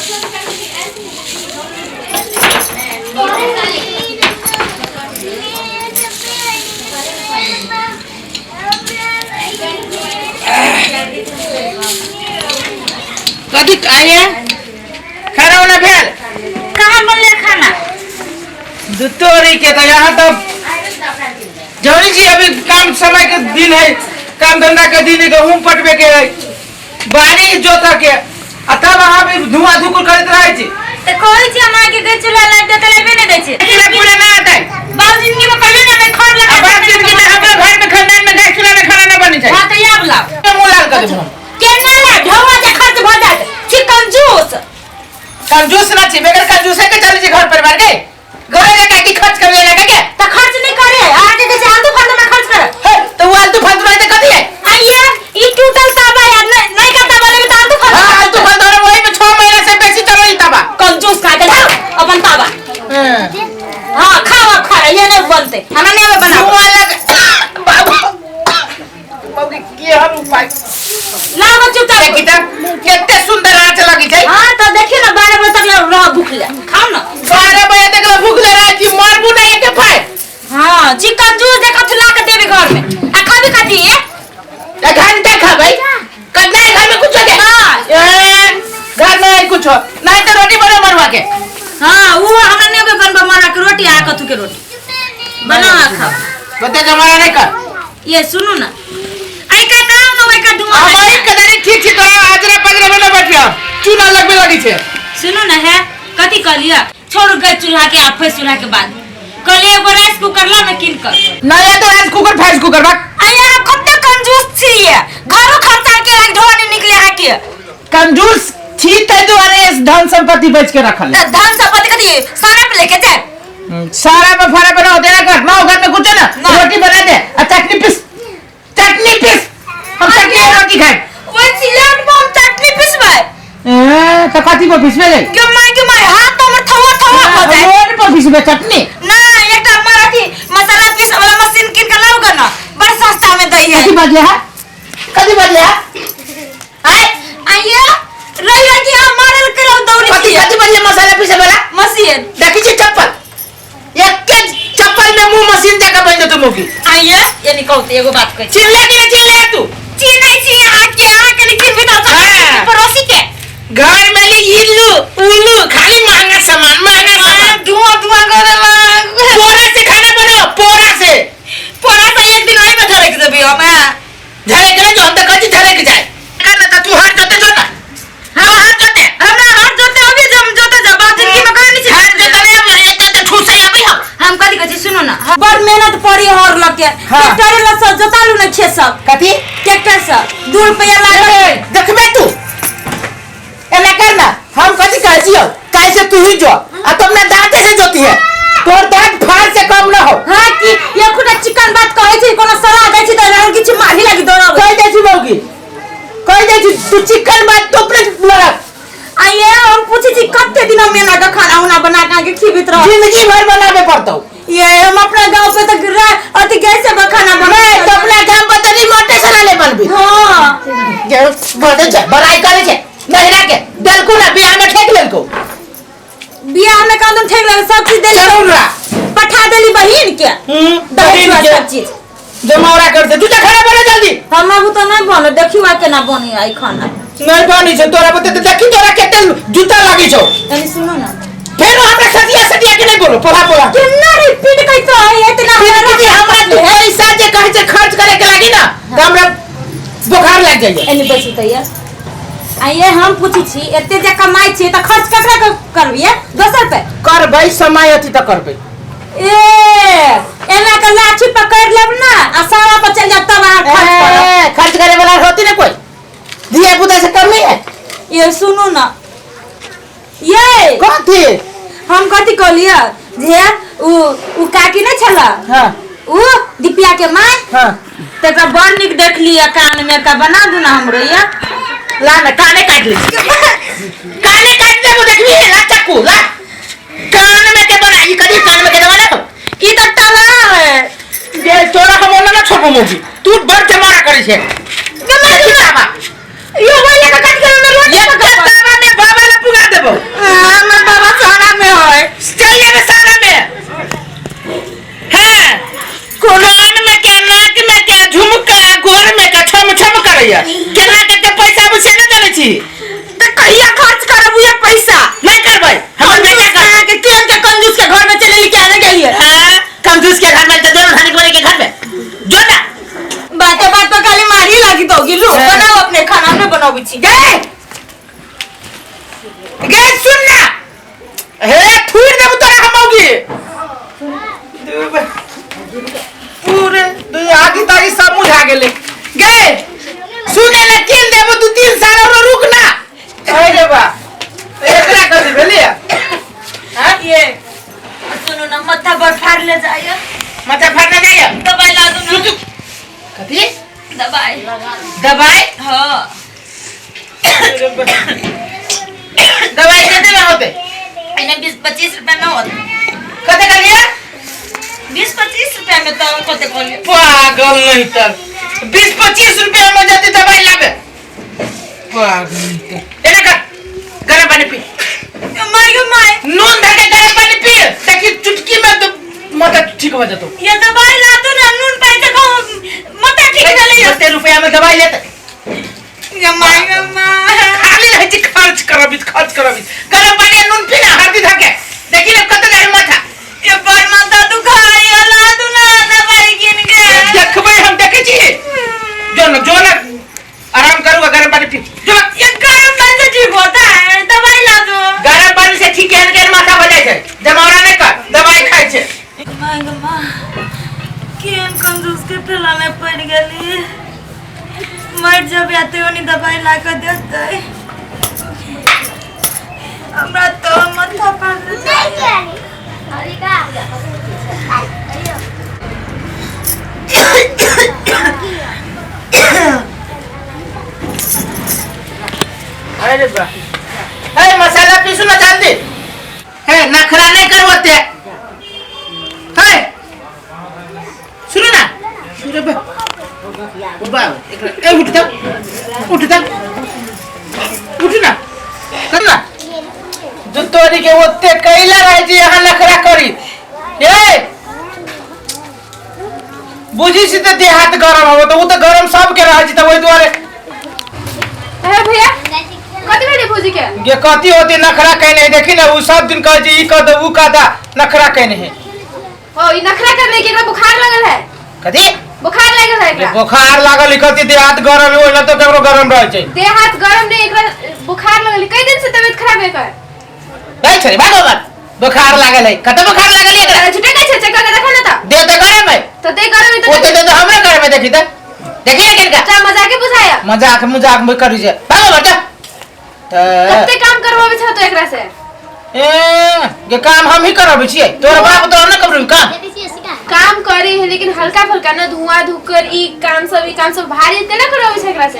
कथी आइए खाना उना भेल? कहाँ बनले खाना? तोरी के तो यहाँ तो जरूरी छी। अभी काम समय के दिन है, काम धंधा के दिन है, गहूम पटबे के है, बाड़ी जोता के, आ तब अहाँ भी धुआं धुकुर करैत रहै छी। तऽ कहै छी हम अहाँके गै चूल्हा लाबि दे तऽ लाबिए नहि दै छी। चूल्हा पूरा ना आता है। बाप जिंदगी में कहियो ना मैं खर लगा। आ बाप जिंदगी में हमरा घर में खानदान में गैस चूल्हा में खाना ना बनी छै। हाँ तऽ आब लाउ। मुँह लाल कर देबो हम। केना ला ढौआ जे खर्च भऽ जायत छी कंजूस। कंजूस ना छी, बगैर कंजूसे के चले छी घर परिवार के। घर में का की खर्च कर लेना के? तऽ खर्च नहि करे अहाँके कहै छै आलतू फालतू में खर्च करे। हे तो वो आलतू फालतू रहते कथी है? आइए ई टूटल ताबा या नहीं का ताबा लेबै तऽ आलतू फालतू। हाँ आलतू फालतू रहे, वही में 6 महीना से बेसी चलो ई ताबा। कंजूस खा के लाउ अपन ताबा। हाँ खाओ अब खा ये नहीं बनते हमरा नहीं आवे बनाबो। धुआं लग बाबू बाबू के हम उपाय लाओ चुपचाप। देखी त कते सुंदर आँच लगी छै। हाँ तो देखिए ना 12 बजे तक रह भूख ले खाओ ना। 12 बजे तक ला भूख ले रहा छी, मरबू नहीं एके फाय। हाँ जी कंजूस देखा ला के देबे घर में आ खाबी खाती है। ए घंटा खाबै कतना है घर में कुछ के? हाँ। ए घर में है कुछ नहीं तो रोटी बना मरवा के। हाँ वो हमरा नहीं आवे बनबा मरवा के रोटी आ कथू के रोटी बना खाओ। बते जमाना नहीं कर। ये सुनू ना आई का दाम न ओइ का धुआं। हमारी कदारी ठीक छी तोरा आजरा पजरा में ना बैठिया चूना लगबे लगी छे। सुनू ना है कथी कहलिए छोड़ गए चूल्हा के आ फेर चूल्हा के बाद कहलिए एगो राइस कुकर ला ना किन कर। ना या तो राइस कुकर फैस कुकर बा। आई अहाँ कते कंजूस छी घरो खर्चा के लाग ढोआ नहीं निकले अहाँ के। कंजूस छी तै दुआरे इस धन संपत्ति बेच के रखल है। त धन संपत्ति कथी सारा पे लेके जाए? सारा में फरा बना देना कर ना घर में कुछ ना ना। रोटी बना दे और चटनी पीस, चटनी पीस, हम चटनी और रोटी खाए। ओइ सिलेंडर पर हम चटनी पिसबै। ए तो कथी पर पिसबे गई? के my के my हाथ तो हमर थवा थवा हो जाए। रोड पर पिसबे चटनी? ना एकटा हमर अथी मसाला पीस वाला मशीन किन के लाउ ग ना बड़ सस्ता में दै है। कथी बजले है? कथी बजले है? आय आइए रही रही कि हम मारल के रहो दौड़ी कथी छी। कथी बजले मसाला पीसे वाला मशीन? देखी छी चप्पल एके चप्पल में मुंह मशीन जाकर बन जेतौ मुकी। आइए यानी कहू त एगो बात कहै छी। चिल्ले कि नहीं चिल्ले तू? चिन्है छी अहाँ के, अहाँ के नहीं चिन्हबी त हाँ। पड़ोसी के घर में ली इल्लू उल्लू खाली महंगा सामान महंगा सामान। धुआं धुआं करे लाग। पोरा से खाना बनाओ पोरा से। पोरा से एक दिन ओहि में झरक देबी हम। हाँ। झरक ना जो हम तो कहै छी झरक जाए कर ना त तू हाथ जोते जो ना। हाँ हाथ जोते। हमरा हाथ जोते अभी जम जोते जब बाप जिंदगी में कहीं नहीं छी। हाथ जोते नहीं अभी एक तो ठूसे अभी हम। हम कथी कहै छी सुनू ना बड़ मेहनत पड़ी हर लग के। हाँ। ट्रैक्टर ल सब जोतालू ना खेत सब। कथी? ट्रैक्टर से 2 रुपया लागल। ए, देखबे तू एना कर ना हम कथी कहै छियौ काहे से तू ही जो आ तो अपना दांते से जोती है तोर दांत फाड़ से कम ना हो। हाँ कि ये खुदा चिकन बात कहै छी कोनो सलाह दै छी त एना किछु माही लागि दौड़ब। कह दै छी मौगी कह दै छी तू चिकन बात तो अपने लड़क। आइए हम पूछै छी कते दिन हम एना के खाना उना बना के अहाँके खिबैत रहब? जिंदगी भर बनाबे पड़तौ। ये हम अपना गांव पे तक अथी गैस से खाना बना। नहीं तो अपना गांव पर तनी मोटे से ले बनबी। हाँ जे बड़े छै बड़ाई करे छै नहिरा के देलको ना बियाह में ठेक लेलको। बियाह में कांदन ठेक लेलको सब चीज देली। चरौरा पठा देली बहिन के। बहिन के सब चीज जमावरा कर दे तू जा खाना बना जल्दी। हम अब तो नहीं बनो देखियो आ केना बनी आई खाना। नहीं बनी छै तोरा बते त देखी तोरा केते जूता लागी छौ। तनी सुनो ना फेर हमरा सटिया सटिया के नहीं बोलो पोला पोला। केना रिपीट कैतो है इतना फिर भी हमरा तू पैसा जे कहै छै खर्च करे के लागी ना त हमरा बुखार लाग जाइए। एनी बैसू त ये आइए हम पूछै छी एते जे कमाइ छी त खर्च ककरा करबिए दोसर पे? करबै समय अथी त करबै। ए एना के लाठी पकड़ लेब ना आ सारा पर चल जाब तब अहाँ खर्च करब। ए, खर्च करे वाला होती ना कोई धिया पुता से कम नहीं है। ये सुनू ना ये कथी? हम कथी कहलिए जे उ उ काकी नहीं छला? हाँ। उ दीपिया के माय? हाँ। तकरा बड़ नीक देखलिए कान में का बना दू ना हमरो ये। ला ना काने काट ले काने काट दे वो देखबी ला चाकू ला कान में के बना ई कदी कान में के दबा ना ई त तला है जे तोरा हम ओना ना छोड़बो मौगी तू बड़ जमाना करै छै। के मार ताबा यो बोले का काट के अंदर रोटी ये पका ताबा में बाबा ला पुगा देबो। छी। त कहिया खर्च करब उहे पैसा? नहीं करबै हमर बेटा कंजूस कर। अहाँ के केहन के कंजूस के घर में चलेली के आने गई है? हाँ, कंजूस के घर में तो दोनों धनिक वाले के घर में जो ना। बाते बात पर खाली मारी लागी दोगी। लो हाँ। बनाओ अपने खाना, हमने बनाबी छी। गे गे सुन ना, हे थूर देबू तोरा हम औगी पूरे आगी तागी सब मुझा गेले। गे सुने ना, कीन देबू 2-3 साल और रुक ना। अरे बा एकरा कथी भेलिया? हाँ ये सुनो ना, माथा पर फाड़ ले जाइए। माथा फाड़ने जाइए? दवाई ला दो ना। कथी? दवाई। दवाई? हाँ। दवाई कते में होते? एने 20-25 रुपया में होते। कते कहलिए? 20-25 रुपया में तो कते कहलिए? पागल नहीं तर 20-25 रुपया में जाते दवाई लाबे, पागल नहीं तर। एने कर गरम पानी पी। My go my. नून धर के गरम पानी पी, ताकि चुटकी में तो माथा ठीक हो जातो। ये दवाई ला दो ना, नून पानी से खाओ माथा ठीक भेलै। कते रुपया में दवाई लेते? ये my go my. खाली रहै छी खर्च करबी खर्च करबी। गरम पानी आ नून पी ना, हल्दी धर के देखी ने कते जाय माथा। ये बड़ माथा दुखाई, ला दो ना दवाई किन के। देखबै हम, देखै छी जो न जो न आराम करूंगा, गरम पानी पी जो। ये गरम पानी से ठीक होता है? दवाई ला दो। गरम पानी से ठीक केहन केहन माथा हो जाइ छै। जमावड़ा नहि कर, दवाई खाइ छै। My go मा, केहन कंजूस के ठेला में पड़ गेली। मर जब आते ओनी दवाई ला के देते हमरा तो माथा पर। अरे बा हे मसाला पीसू ना जल्दी। हे नखरा नहीं करवते हे, सुनो ना। अरे बा बा ए उठ जा, उठ जा, उठ ना, कर ना जो तोरी के ओते कैला रहे छी यहाँ नखरा करी। ए बुझी छी तऽ देह हाथ गरम होबो तऽ उ तऽ गरम सबके रहै छी, तऽ ओहि दुआरे। अरे भैया कथी भेलै भौजी के? गे कथी होती, नखरा कैने है। देखी ना उ सब दिन कहै छै ई कह दे उ कह दा, नखरा कैने है। ओ ई नखरा करने के एकरा बुखार लगल है। कथी? बुखार लागल है एकरा। बुखार लागल है, कथी देह हाथ गरम है, ओहिना तऽ केकरो गरम रहै छै। देह हाथ गरम नहीं, एकरा बुखार लगल है। कई दिन से तबीयत खराब है एकर। नहीं छै भागो बात, बुखार लागल है। कते बुखार लागल है एकरा? झूठे कहै छै, चेक करके देखो ना तऽ। देह तऽ गरम है। तऽ देह गरम है ओ तऽ तऽ हमरा गरम है, देखी तऽ देखिए किनका। अच्छा मजाके बुझाया। मजाक मजाक में करी छै, भागो बात जा। तऽ कते काम करवाबै छौ तो एकरा से? ए के काम हम ही करबै छियै, तोर बाप तोर न करबै काम। काम करे है लेकिन हल्का फुल्का ना, धुआं धुकर ई काम सब, ई काम सब भारी तेना करवाबै छै एकरा से।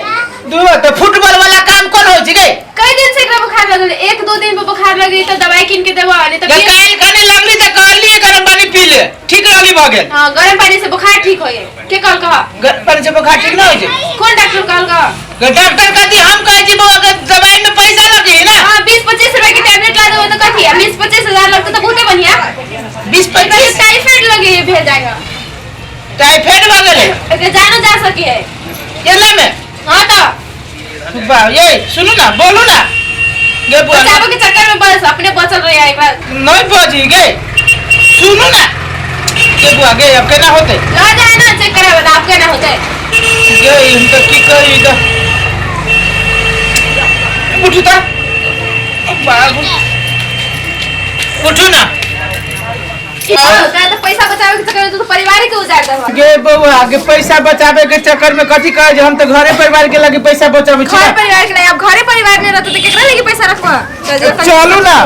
दू तऽ फुटबॉल वाला काम कोन होइ छै गे? कई दिन से एकरा बुखार लगल, 1-2 दिन पर बुखार लगी तो दवाई किन के देबो, नहीं तो गे काल्हि खने लगली तऽ कहली गरम पानी पी ले, ठीक रहली भऽ गेल। हां गरम पानी से बुखार ठीक होय के कहल कह? गरम पानी से बुखार ठीक न होइ छै। कौन डॉक्टर कहल कह? गे डॉक्टर कहती, हम कहै छी बौआ के दवाई में पैसा लगी ना। हां 20-25 रुपए की टैबलेट ला देबो तो कथी है, 20-25 हजार लगतो तो बहुते बढ़िया। 20-25 टाइफाइड लगे है भेज जाएगा। टाइफाइड भऽ गेलै? एकरा जानो जा सके है केला में। हां तो बा ये सुनू ना, बोलू ना गे बुआ। बचावे के चक्कर में बस अपने बचल रहे एक बार। नहीं बजी गे, सुनू ना गे बुआ गे, अब केना होते? ल जाए ना चेक करावे तो आप केना होते? गे हम तो की कही त उठू त बाबू उठू ना। हाँ, तो पैसा बचावे के चक्कर में तू तो परिवार के उजाड़ दबा। गे बउआ गे पैसा बचावे के चक्कर में कथी कहे जे हम तो घरे परिवार के लगे पैसा बचावे छी। घर परिवार के नहीं, अब घरे परिवार नहीं रहते तो केकरा लगे पैसा रखबा? चलू ना।